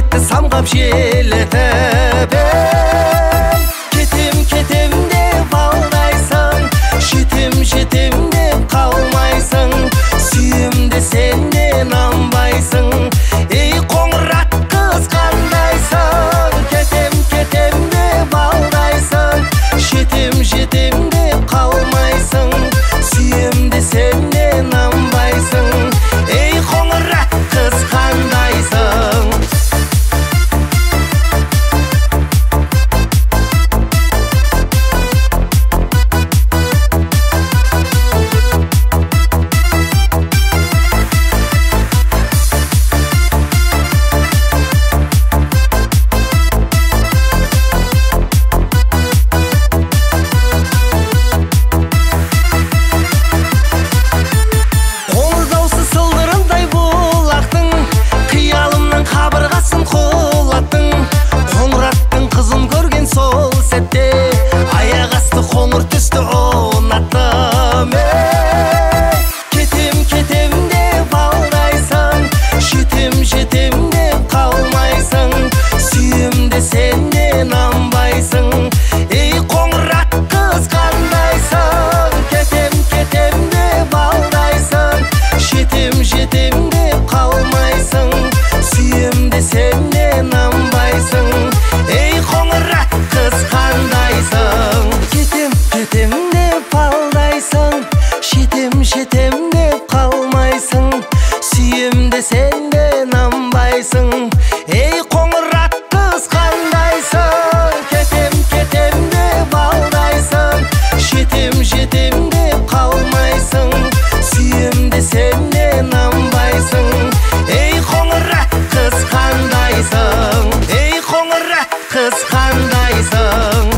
Кетті самғап желітіп. Кетем, кетем деп алдайсың, жетем, жетем деп қалмайсың. Сүйем десең де нанбайсың, ей қоңырат қыз қандайсың? Кетем, кетем деп алдайсың, жетем, жетем деп қалмайсың. Сүйем десең де нанбайсың, ей қоңырат қыз қандайсың? Қоңыр түсті ұнаттым. Кетем, кетем деп алдайсың, жетем, жетем деп қалмайсың. Сүйем десең де нанбайсың, ей қоңырат қыз қандайсың? Кетем, кетем деп алдайсың, жетем, жетем деп қалмайсың. Сүйем десең де нанбайсың, ей қоңырат қыз қандайсың? Кетем, кетем деп алдайсың, жетем, жетем деп қалмайсың. Сүйем десең де нанбайсың, ей қоңырат қыз қандайсың? Кетем, кетем деп алдайсың, жетем, жетем деп қалмайсың. Сүйем десең де нанбайсың, ей қоңырат қыз қандайсың? Ей қоңырат қыз қандайсың?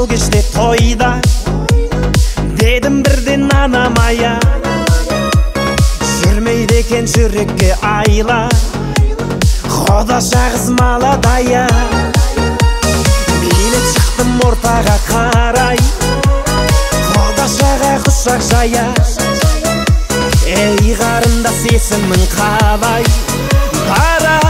сол кеште тойда, дедім бірден анамая. Жүрмейді екен жүрекке айла, Құдаша қыз маладая. Билеп шықтым ортаға қарай, Құдашаға құшақ жая. Ей қарындас, есімің қалай? Дорогая.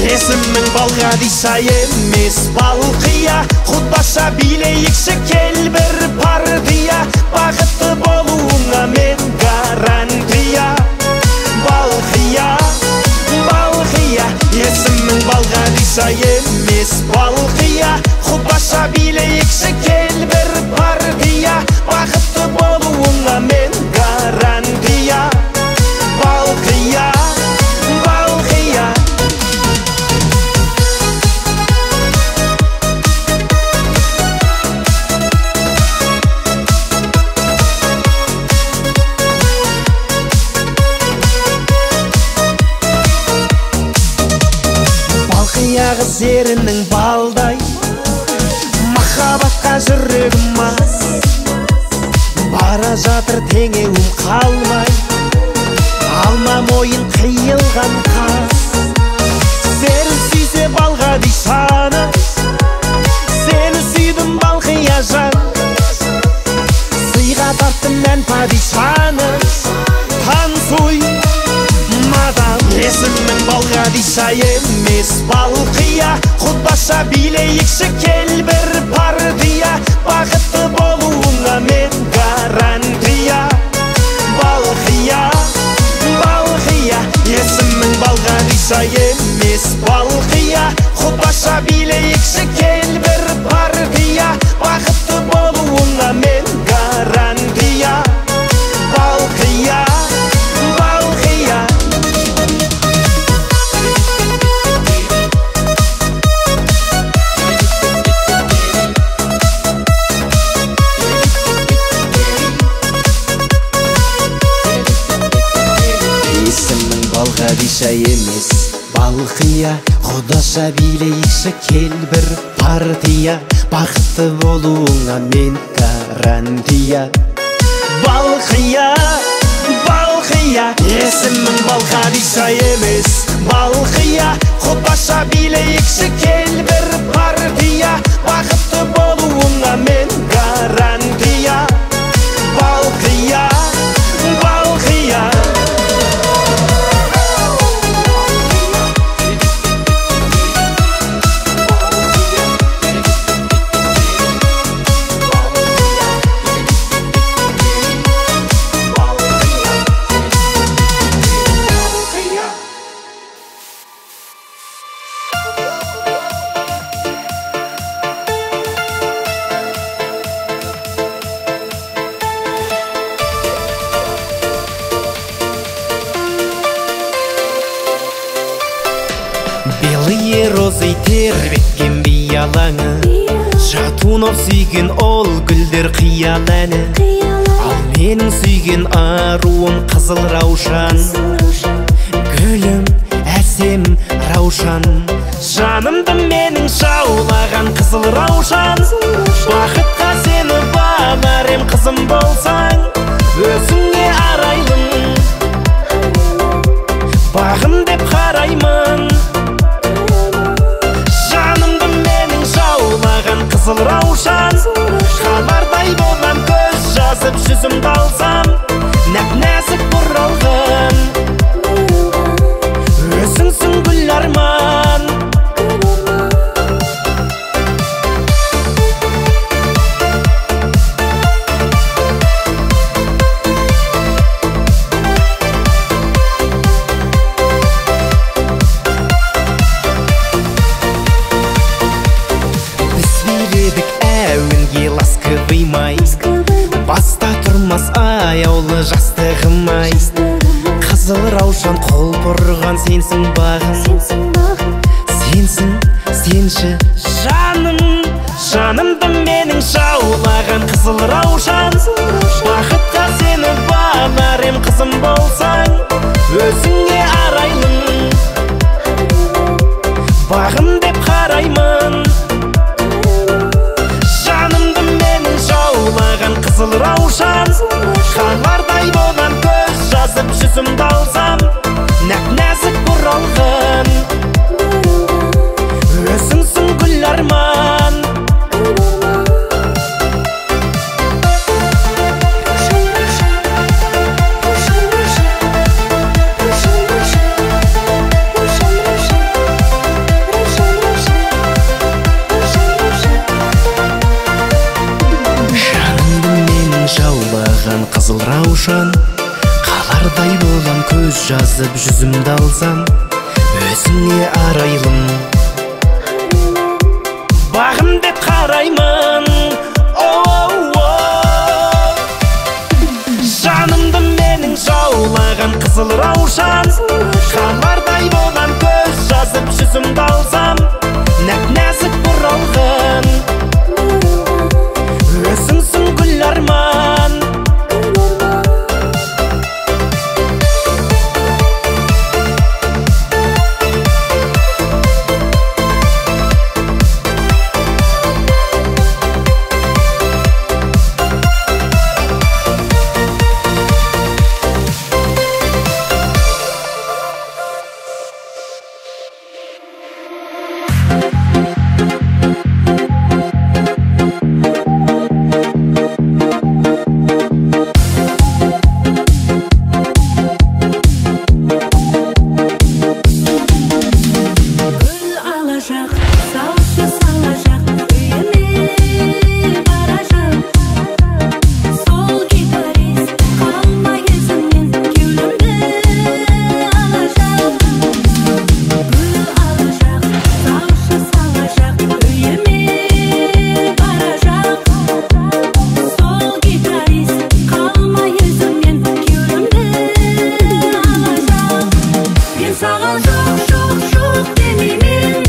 Есімің Балғадиша емес, Балқия. Құдаша билейікші, кел бір партия. Бақытты болуыңа мен гарантия. Балқия, Балқия. Есімің Балғадиша емес, Балқия. Құдаша билейікші, кел бір партия. Бақытты болуыңа мен гарантия. Балқия, Балқия. Балқия қыз ерінің балдай, махаббатқа жүрегім мас. Бара жатыр теңеуім қалмай, алма мойын қиылған қас. Сені сүйсе Балғадишаны, сені сүйдім Балқия жан. Сыйға тарттым ән падишаны, танцуй, мадам. Есімің Балғадиша емес, Балқия. Құдаша билейікші, кел бір партия. Бақытты болуыңа мен гарантия. Балқия, Балқия. Есімің Балғадиша емес, Балқия. Құдаша билейікші, кел бір партия. Бақытты болуыңа мен гарантия. Балқия, Балқия. Есімің Балғадиша емес, Балқия. Құдаша билейікші, кел бір партия. Бақытты болуыңа мен гарантия. Балқия, Балқия. Есімің Балғадиша емес, Балқия. Құдаша билейікші, кел бір партия. Бақытты болуыңа мен гарантия. Балқия, Балқия. Белые розы тербеткен биялаңы, Шатунов сүйген ол гүлдер қиял әні. Ал менің сүйген аруым қызыл раушан, гүлім әсем раушан. Жанымды менің жаулаған қызыл раушан, бақытқа сені балар ем қызым болсаң. Өзіңе арайлым, бағым деп қараймын. Жанымды менің жаулаған қызыл раушан, қалардай болам көз жазып жүзімді алсам. Нәп-нәзік бұралған өзіңсің гүл арман. Біз биледік әуенге ласковый май, баста тұрмас аяулы жастығым ай. Қызыл раушан құлпырған сенсің бағым, сенсің, сенші жаным. Жанымды менің жаулаған қызыл раушан, бақытқа сені балар ем қызым болсаң. Өзіңе арайлым, бағым деп қараймын. бұралған, өзіңсің гүл арман. Жанымды менің жаулаған қызыл раушан, қалардай болам көз жазып жүзімді алсам, өзіңе арайлым бағым деп қараймын. Жанымды менің жаулаған қызыл раушан, қалардай болам көз жазып жүзімді алсам, нәп-нәзік бұралған, өзіңсің гүл арман. Жоқ, жоқ, жоқ демеймін.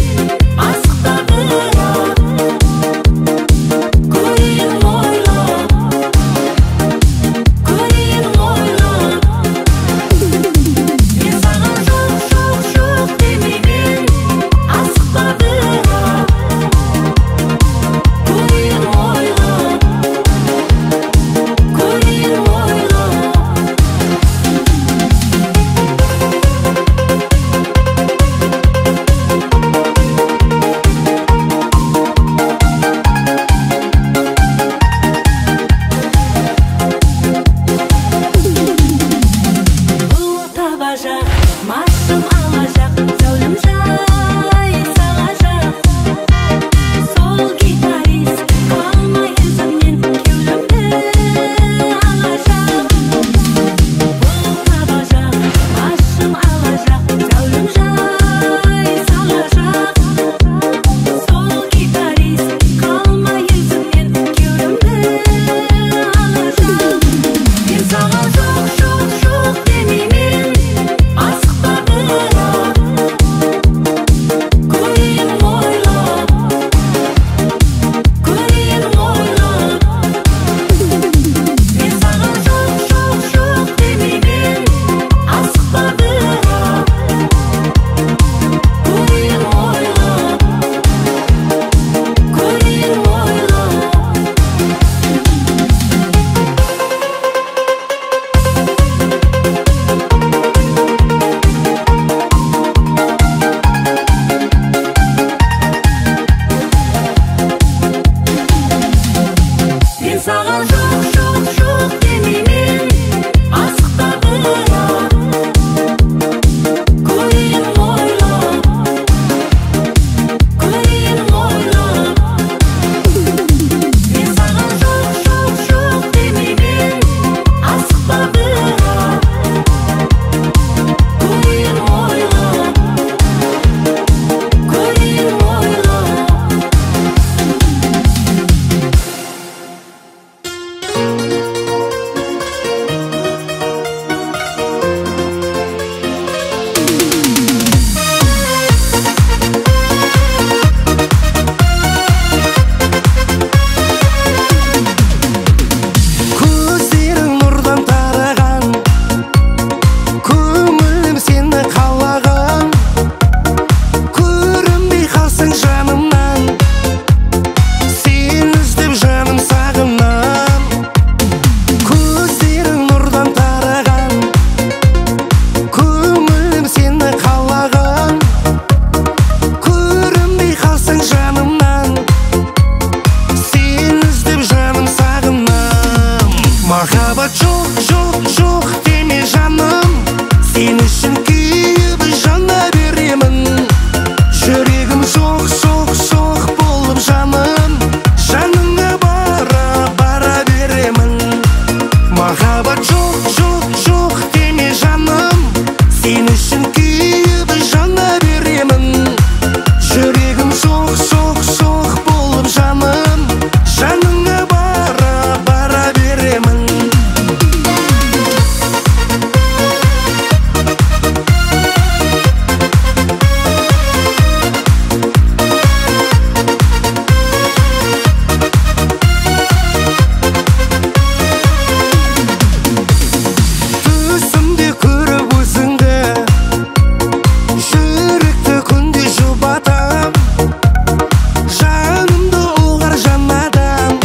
үшін күйіп жана беремін. Жүрегім шоқ, шоқ, шоқ болып жаным, жаныңа бара, бара беремін. Түсімде көріп өзіңді, жүректі күнде жұбатам, жанымды ұғар жан адам,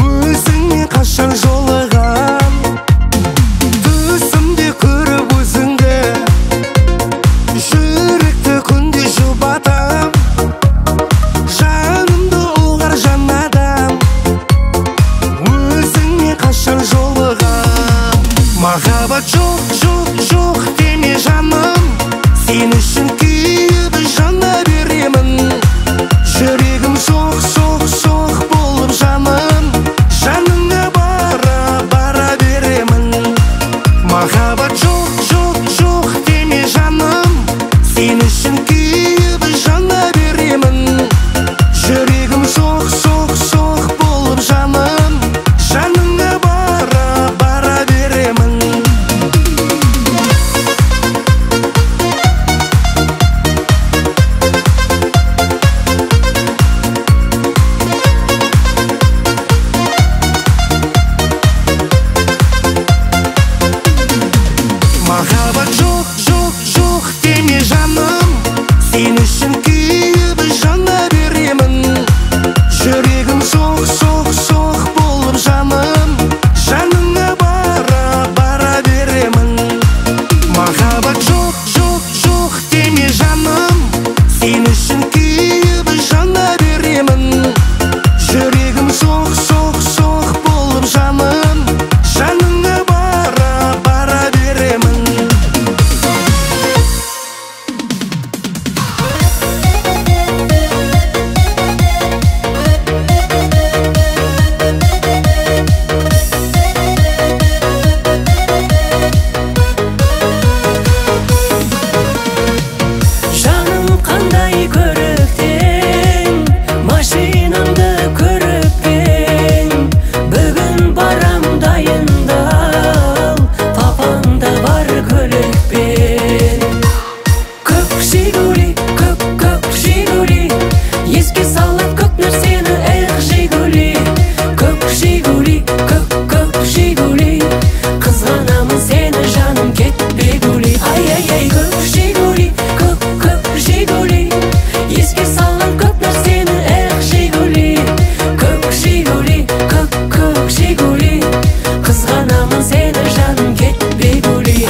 өзіңмен қашан жолығам. Түсімде көріп өзіңді, жүректі күнде жұбатам, жанымды ұғар жан адам, өзіңмен қашан жолығам. Махаббат жоқ, жоқ, жоқ деме жаным, сен үшін күйіп жана беремін. Жүрегім шоқ, шоқ, шоқ болып жаным, жаныңа бара, бара беремін. Махаббат жоқ, жоқ, жоқ деме жаным, сен үшін күйіп жана беремін. Жүрегім шоқ, шоқ, шоқ болып жаным, жаныңа бара, бара беремін. Махаббат жоқ, жоқ, жоқ деме жаным, сен үшін күйіп жана беремін. Жүрегім шоқ, шоқ, шоқ болып жаным, жаныңа бара, бара беремін. Махаббат жоқ, жоқ, жоқ деме жаным, сен үшін күйіп жана беремін. Жүрегім шоқ, шоқ, шоқ болып жаным, жаныңа бара, бара беремін. Жаным қандай көріктен, машинамды көріппен, бүгін барам дайындал, папаң да бар көлікпен. Көк Жигули, көк, көк Жигули, еске салып көп нәрсені, эх, Жигули. Көк Жигули, көк, көк Жигули, қызғанамын сені, жаным, кетпе гули. Ай-ай-ай, көк Жигули, көк, көк Жигули, еске салып көп нәрсені, эх, Жигули. Көк Жигули, көк, көк Жигули, қызғанамын сені, жаным, кетпе гули.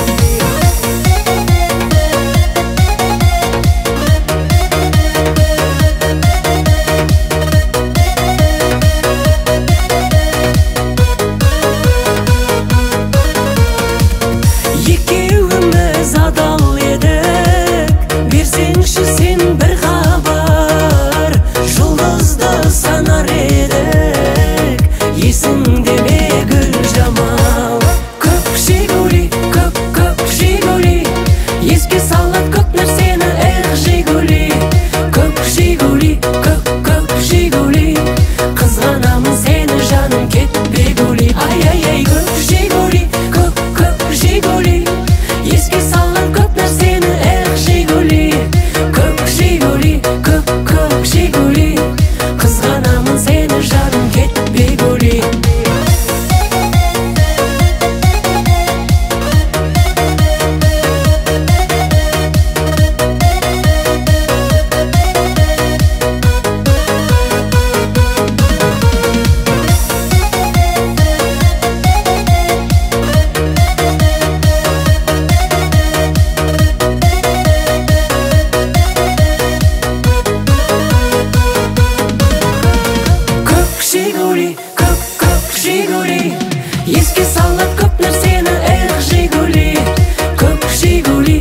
Екеуіміз адал едік, берсеңші сен бір хабар, жұлдызды санар едік, есіңде ме Гүлжамал? Көк Жигули, көк, көк Жигули, еске салып көп нәрсені, эх, Жигули. Көк Жигули, көк, көк Жигули, қызғанамын сені, жаным, кетпе гули. Ай-ай-ай, көк Жигули, көк, көк Жигули, еске салып көп нәрсені, эх, Жигули. Көк Жигули, көк, көк Жигули, қызғанамын сені, жаным, кетпе гули. Көк Жигули, көк, көк Жигули, еске салып көп нәрсені, эх, Жигули. Көк Жигули,